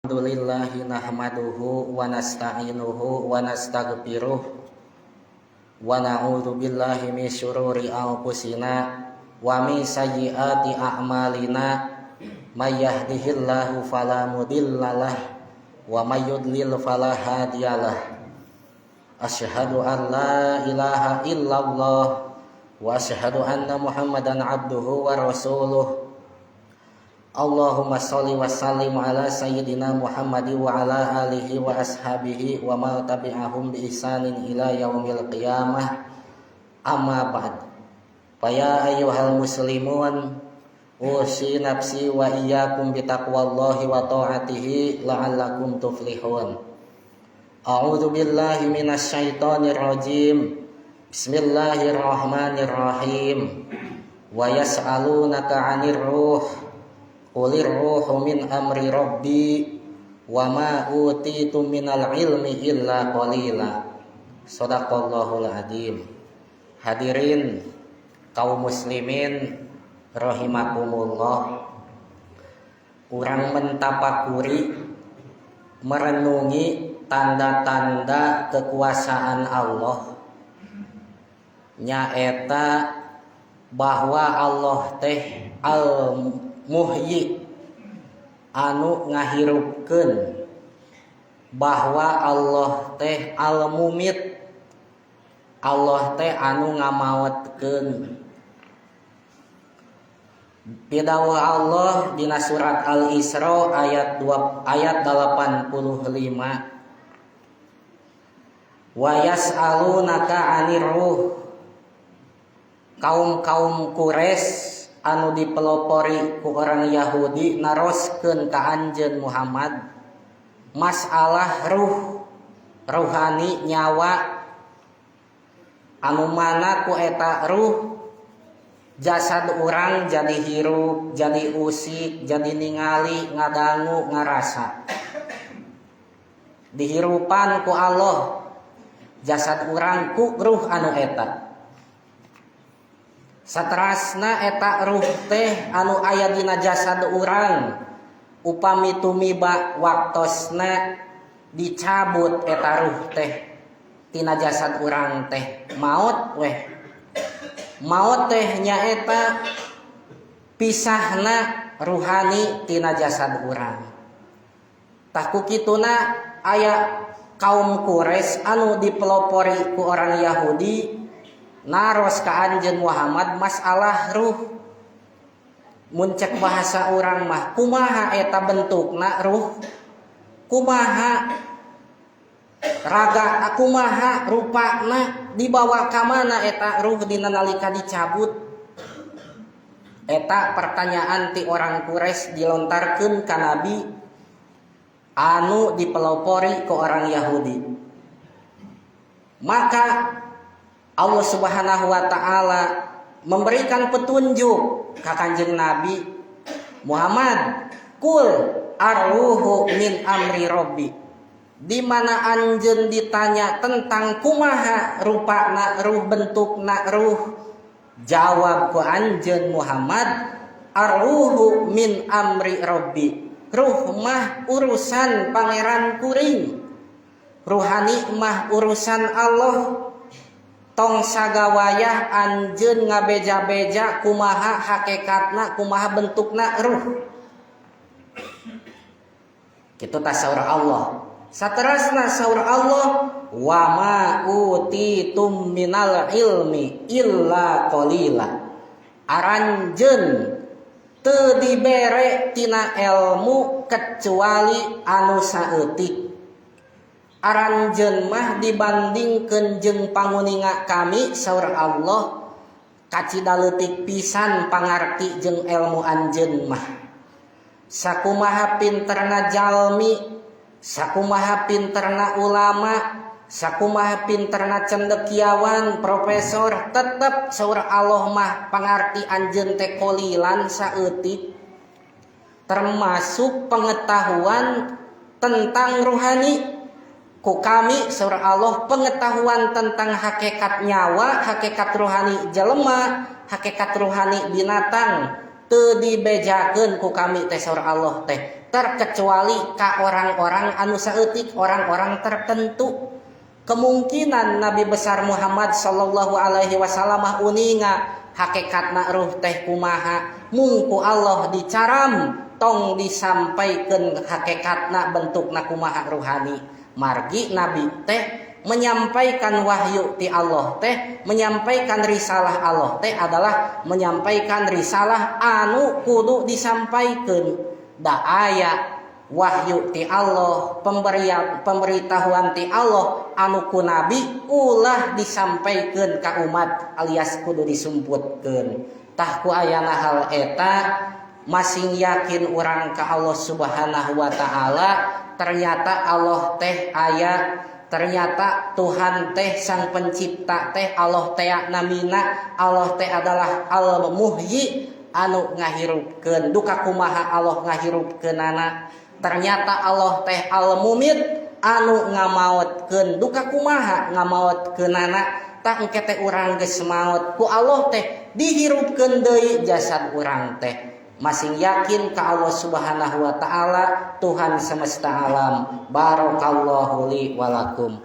Alhamdulillahi nahmaduhu wa nasta'inuhu wa nastaghfiruh wa na'udzu billahi min syururi anfusina wa min sayyiati a'malina. May yahdihillahu fala mudhillalah wa may yudlil fala hadiyalah. Asyhadu an la ilaha illallah wa asyhadu anna Muhammadan abduhu wa rasuluh. Allahumma sholli wa sallim ala sayyidina Muhammad wa ala alihi wa ashabihi wa man tabi'ahum bi ihsanin ila yaumil qiyamah. Amma ba'd. Fa ya ayyuhal muslimun, usi nafsi wa iyyakum bi taqwallahi wa ta'atihi la'allakum tuflihun. A'udzu billahi minasy syaithanir rajim. Bismillahirrahmanirrahim. Wa yas'alunaka 'anir ruh. Qulir ruhu min amri rabbi wa ma utitum minal ilmi illa qalila. Sadaqallahul adzim. Hadirin kaum muslimin rahimakumullah. Urang mentapakuri, merenungi tanda-tanda kekuasaan Allah, nyaeta bahwa Allah teh al muhyi, anu ngahirupkeun, bahwa Allah teh al mumit, Allah teh anu ngamaotkeun. Pidawuh Allah dina surat Al-Isra ayat 2 ayat 85, wa yas'alunaka 'anir ruh. Kaum-kaum Quraisy anu dipelopori ku orang Yahudi naroskeun ka anjeun Muhammad masalah ruh, ruhani, nyawa, anu mana ku eta ruh jasad urang jadi hirup, jadi usik, jadi ningali, ngadangu, ngarasa. Dihirupan ku Allah jasad urang ku ruh anu eta. Saterasna eta ruh teh anu aya dina jasad urang, upami tumiba waktosna dicabut eta ruh teh tina jasad urang teh, maut weh. Maut teh nyaeta pisahna ruhani tina jasad urang. Tah ku kituna aya kaum Quraisy anu dipelopori ku orang Yahudi naros ka anjeun Muhammad masalah ruh. Mun cek bahasa urang mah, kumaha eta bentukna ruh, kumaha raga, kumaha rupana, dibawa ka mana eta ruh dina nalika dicabut. Eta pertanyaan ti orang Quraisy dilontarkeun ka Nabi anu dipelopori ke orang Yahudi. Maka Allah Subhanahu wa taala memberikan petunjuk ka Kanjeng Nabi Muhammad, kul arruhu min amri rabbi. Di mana anjeun ditanya tentang kumaha rupana ruh, bentukna ruh, jawab ku anjeun Muhammad, arruhu min amri rabbi. Ruh mah urusan pangeran kuring, ruhani mah urusan Allah. Tong sagawayah anjeun ngabeja-beja kumaha hakikatna, kumaha bentukna ruh. Kitu tah saur Allah. Saterasna saur Allah, wa ma utitum minal ilmi illa qalila. Aranjeun teu dibere tina ilmu kecuali anu saeutik. Aranjeun mah dibandingkeun jeung panguninga kami, saur Allah, kacida leutik pisan pangarti jeung ilmu anjeun mah. Sakumaha pinterna jalmi, sakumaha pinterna ulama, sakumaha pinterna cendekiawan, profesor, tetep saur Allah mah pangarti anjeun teh qalilan, saeutik, termasuk pengetahuan tentang ruhani. Ku kami, saur Allah, pengetahuan tentang hakikat nyawa, hakikat ruhani jelema, hakikat ruhani binatang teu dibejakeun ku kami teh, saur Allah teh. Terkecuali ka orang-orang anu saeutik, orang-orang tertentu. Kemungkinan Nabi besar Muhammad sallallahu alaihi wasallam uninga hakikatna ruh teh kumaha, mung ku Allah dicaram tong disampaikan hakikatna bentukna kumaha ruhani. Margi Nabi teh menyampaikan wahyu ti Allah teh, menyampaikan risalah Allah teh adalah menyampaikan risalah anu kudu disampaikan. Da aya wahyu ti Allah, pemberian pemberitahuan ti Allah anu ku Nabi ulah disampaikan ka umat alias kudu disumputkeun. Tah, ku ayana hal eta masing yakin urang ka Allah Subhanahu wa Ta'ala. Ternyata Allah teh aya, ternyata Tuhan teh sang pencipta teh Allah teh, namina Allah teh adalah Al Muhyi, anu ngahirupkeun. Duka kumaha Allah ngahirupkeunana? Ternyata Allah teh Al Mumit, anu ngamaotkeun. Duka kumaha ngamaotkeunana? Tah, engke teh urang geus maot, ku Allah teh dihirupkeun deui jasad urang teh. Masing yakin ka Allah Subhanahu wa Taala, Tuhan semesta alam. Barakallahu li walakum.